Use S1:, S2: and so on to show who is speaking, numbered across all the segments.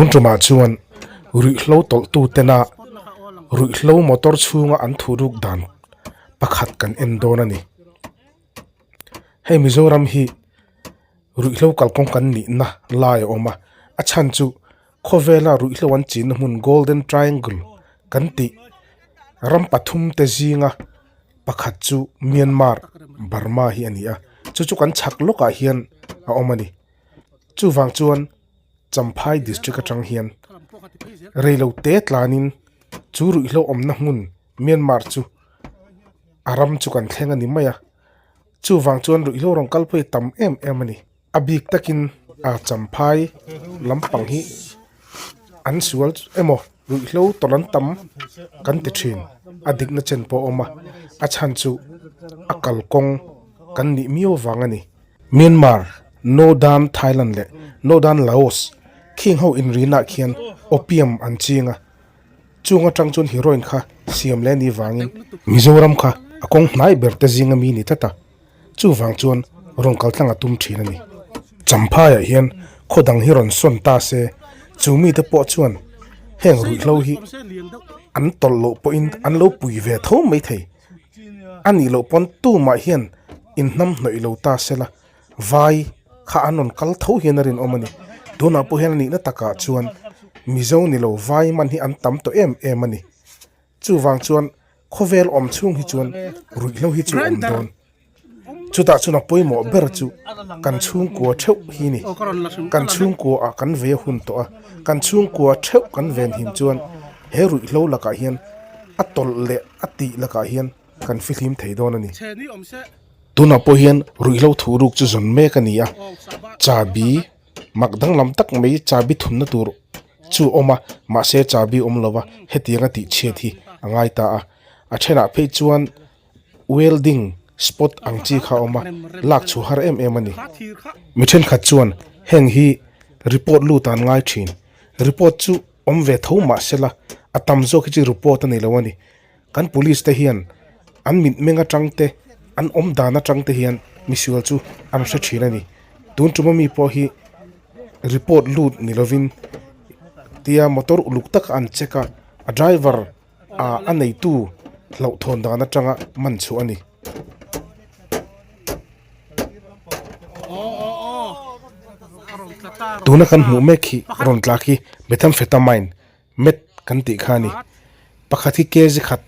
S1: Tun tumah chuan ruihhlo tawlhtu tena ruihhlo motor chhunga an thuhruk dan pakhat kan en dawn a ni. Hei Mizoram hi ruihhlo kalkawng kan nihna lai a awm a, a chhan chu khawvela ruihhlo an chinna hmun Golden Triangle kan tih ram pathum te zinga pakhat chu Myanmar, Burma hi a ni a, chu chu kan chhak lawkah hian a awm a ni. Chuvang chuan Champhai district atang hian reilo te tlanin chu ruihhlo awmna hmun Myanmar chu a ram chu kan thleng a ni mai a, chuvang chuan ruihhlo rawn kal phei tam em em a ni. A bik takin a Champhai lampang hi an sual emaw ruihhlo tawlh an tam kan ti thin a dikna chen pawh a awm a, a chhan chu a kalkawng kan nih miau vang a ni. Myanmar, Northern Thailand leh Northern Laos khing ho inrinah khian opium an ching a, chung atang chuan heroin kha siam leh a nih vangin Mizoram kha a kawng hnai ber te zinga mi ni tlat a, chuvang chuan rawn kal tlang a tum thin a ni. Champhaiah hian khaw dang hi rawn sawn ta se, chu mite pawh chuan heng ruihhlo hi an tawlh loh pawhin an lo pui ve tho maithei. A nih loh pawn tumah hian inhnam hnawih lo ta se la, vai kha an rawn kal tho hian a rinawm a ni. Tunah pawh hian a nihna takah chuan Mizo ni lo vai man hi an tam tawh em em a ni. Chuvang chuan khawvel awm chhung hi chuan ruihhlo hi chu awm dawn. Chutah chuan a pawimawh ber chu kan chhungkua theuh hi ni. Kan chhungkua ah kan ve hun tawh a, kan chhungkua theuh kan venhim chuan he ruihhlo lakah hian a tawlh leh a tih lakah hian kan fihlim thei dawn a ni. Tunah pawh hian ruihhlo thu ruk chu zawn mek a ni a, chabi mak danglam tak mai chabi thunna tur chu a awm a, mahse chabi awm lova hetianga tih chhiat hi a ngai ta a, a thenah phei chuan welding spot ang chi kha a awm a, lak chhuah har em em a ni. Mi thenkhat chuan heng hi report lut an ngai thin, report chu awm ve tho mah se la, a tam zawk hi chu report a ni lo a ni. Kan police te hian an mitmeng atang te, an awm dan atang te hian misual chu an hre thin a ni. Tun tum ami pawh hi report lut ni lovin tia motor uluk taka an check a, a driver ah a neitu hlauhthawn dan atanga man chhuah a ni. Tuna kan hmuh mek hi rawn tlak hi methamphetamine met kan tih kha a ni. Pakhat hi kg khat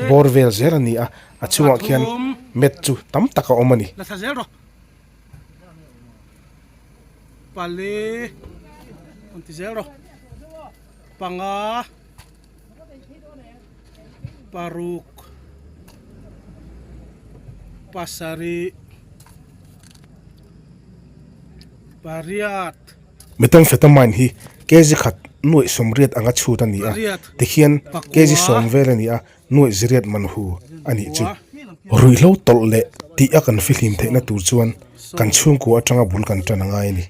S1: bawr vel zel a ni a, a chhungah khian met chu tam tak a awm a ni.
S2: Paruk pasarih pariat.
S1: Methamphetamine hi kg khat nuaih sawmriat anga chhut a ni a, tikhian kg sawm vel a ni a, nuaih ziriat man hu a nih chu. Ruihhlo tawlh leh tih a kan fihlim theihna tur chuan kan chhungkua atanga bul kan tan a ngai a ni.